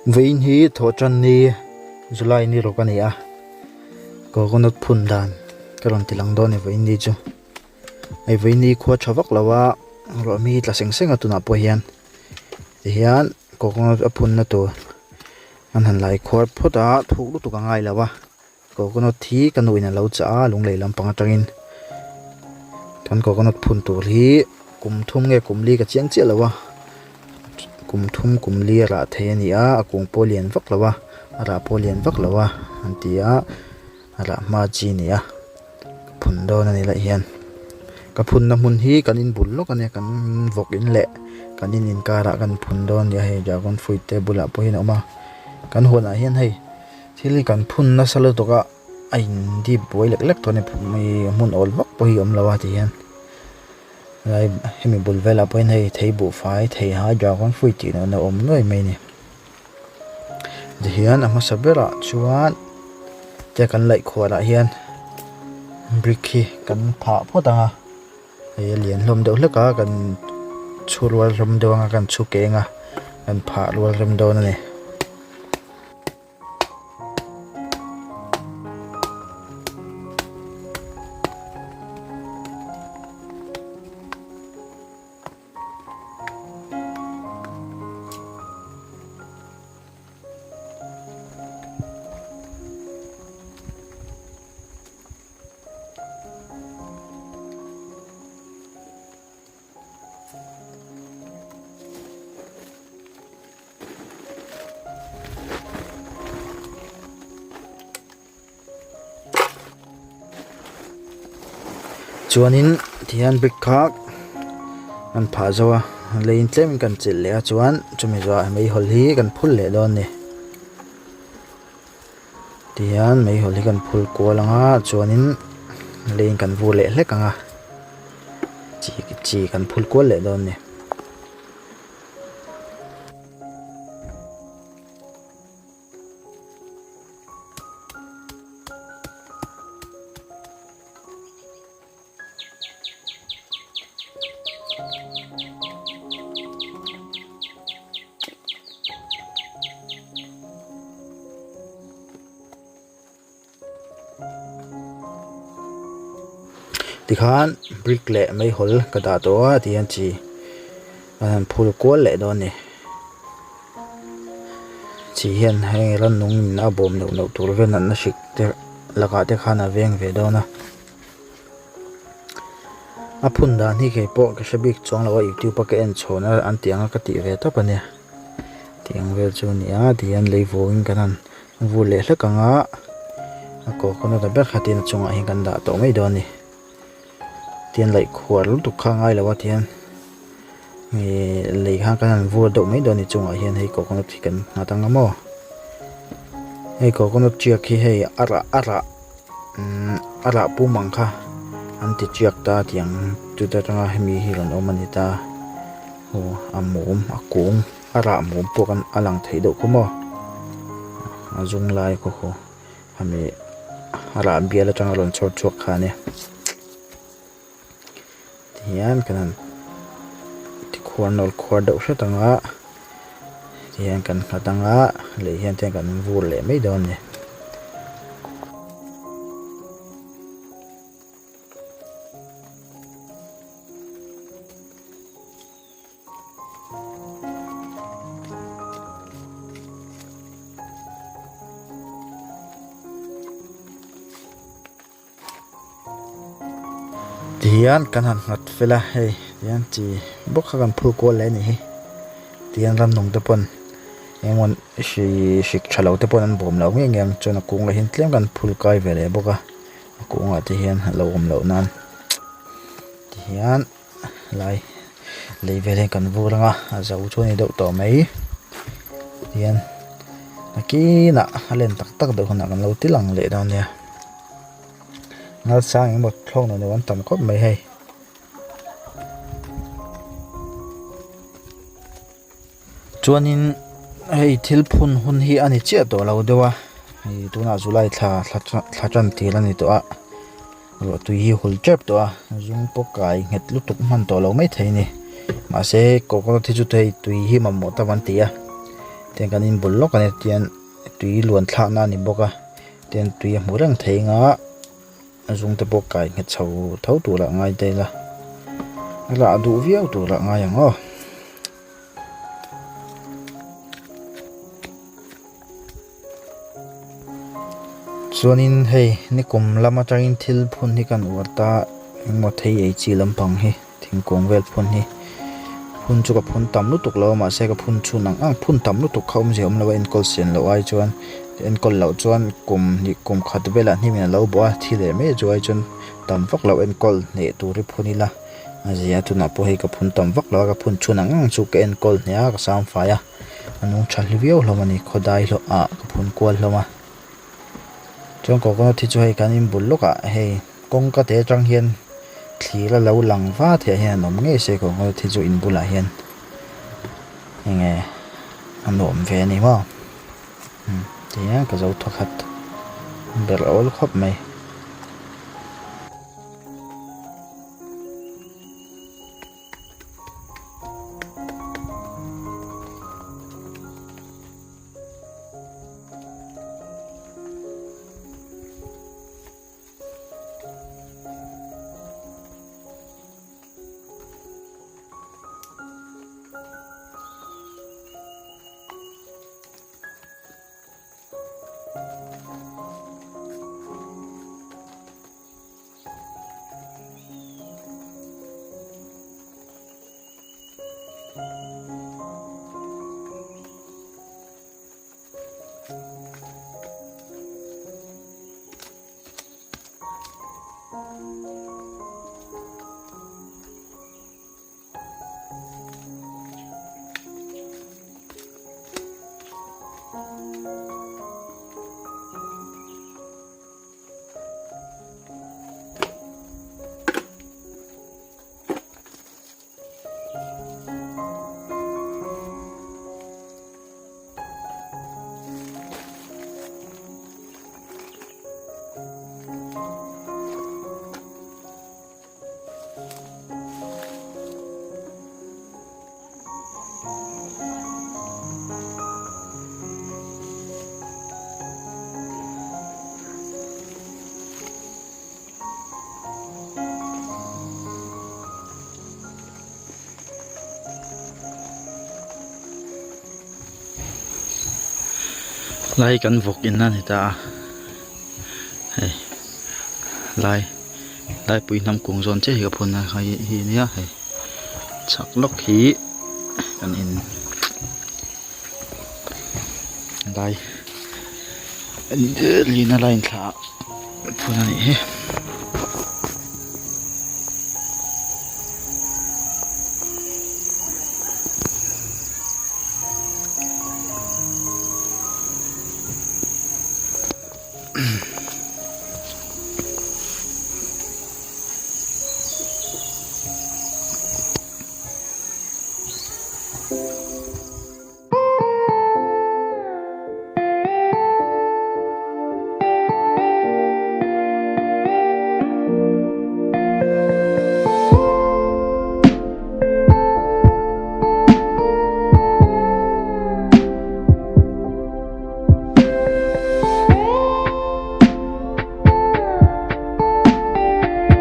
Vawiin hi thawhtan ni July ni rawk a ni a, coconut phun dan ka rawn ti lang dawn a ni vawiin ni chu. Hei vawiin hi khua tha vak lo a, ruah mi tla seng seng a tunah pawh hian tihian coconut a phun na tur an han lai khuar phawt a, thuk lutuk a ngai lo a. Coconut hi ka nu in a lo chah a lunglei lampang atangin kan coconut phun tur hi kum thum nge kum li ka chiang chiah lo a kum thum kum li a rah thei a ni a a kung pawh a lian vak lo a a rah pawh a lian vak lo a an ti a a rah hma chi a ni a ka phun dawn a ni lah hian ka phun na hmun hi kan in bul lawk a nia kan vawk in leh kan in inkar ah kan phun dawn a ni a hei dragon fruit te bulah pawh hian a awm a kan huanah hian hei. Thil hi kan phun nasa lutuk a, a in dip buai lek lek tawh a ni hmun awl vak pawh hi a awm lo a ti hian helai hemi bul velah pawh hian hei thei buhfai thei hai dragon fruit tih lohna a awm nuai mai a ni tihian a hmasa berah chuan tia kan laih khuar ah hian brick hi kan phah phawt ang a hei a lian hlawm deuh hlek a kan chhu rual hlawm deuh ang a kan chhu keng a kan phah rual rem dawn a ni. Chuanin tihian brick kha an phah zo a leiin tlemin kan chilh leh a chuan chumi zawhah meihawl hi kan phul leh dawn a ni tihian meihawl hi kan phul kual ang a chuanin leiin kan vur leh hlek ang a chi chi kan phul kual leh dawn a ni. Tikhan brick leh meihawl ka dah tawh a tihian chi an han phul kual leh dawn a ni chi hian heng rannung in a bawm neuh neuh tur vel natna hrik te lakah te khan a veng ve dawn a a phun dan hi kei pawh ka hre bik chuang lo a youtube a ka en chhawn a an tih ang a ka tih ve tawp a nia tiang vel chu a ni a tihian lei vawngin kan han vur leh hlek ang a a coconut a ber kha tin a chungah hian kan dah tawh mai dawn a ni tihian laih khuar lutuk kha a ngai lo a tihian ihh lei kha kan han vur deuh mai dawn a ni chungah hian hei coconut hi kan nghat ang a maw hei coconut tiak hi hei a rah a rah umm a rah pum ang kha an ti tiak ta tiang chuta tanga hemi hi rawn awm a ni ta aw a mum a kung. A rah mum pawh kan a lang theih deuh khaw maw a zung lai khaw khaw hemi a rah bial atanga rawn chawr chhuak kha a nia tihian kan han tikhuar nawl khuar deuh hret ang a tihian kan nghat ang a lei hian te kan vur leh mai dawn a ni. Tihian kan han nghat fel a hei tihian chi bawk kha kan phur kual leh a nih hi tihian ramnung te pawn engemaw hri hrik tha lo te pawn an bawm loh ngei ngei ang chuan a kungah hian tlem kan phul kai ve leh bawk a a kungah te hian a lo awm loh nan tihian. Lai lei vel hian kan vur anga a zo chu a ni deuh tawh mai tihian nakinah a len tak tak deuh hunah kan lo ti lang leh dawn nia ngalsang engemaw thlawk neuh neuh an tam khawp mai hei. Chuanin hei thil phun hun hi a ni chiah tawh lo deuh a hei tunah July thla thla tan tir a ni tawh a ruah tui hi hul tep tawh a zung pawh kai nghet lutuk hman tawh lo mai thei a ni mahse coconut hi chu hei tui hi mamawh tam an ti a. Tiang kan inbul lawk a nia tian tui luan thlakna a ni bawk a tian tui a hmu reng thei ang a a zung te pawh kai nghet chho tho turah ngai ta ila a rah duh viau turah ngai ang aw. Chuanin hei nikum lam atangin thil phun hi kan uar ta engmaw thei ei chi lampang hi thingkung vel phun hi phun chu ka phun tam lutuk lo a mahse ka phun chhun ang ang phun tam lutuk kha awmzia awm lo a enkawl sian loh ai chuan enkawl loh chuan kum hnih kum khat velah hnim in a lo bawh a thi leh mai chu ai chuan tam vak loh enkawl hneh tur hi phun ila a zia tunah pawh hei ka phun tam vak lo a ka phun chhun ang ang chu ka enkawl hneh a ka sam fai a. A nung tha hli viau hlawm a ni khawdai hlawh ah ka phun kual hlawm a chuan coconut hi chu hei kan inbul lawk ah hei kawngka te atang hian thlir a lo lang va theih ah hian an awm ngei se coconut hi chu inbulah hian enge a nuam ve a ni maw umm tihian ka zo thawkhat ber awl khawp mai. Lai kan vawk in a ni ta a hei lai laipui hnam kung zawn chiah hi ka phun a hei hi nia hei chhak lawk hi kan in lai lina line thla phun a nih hi.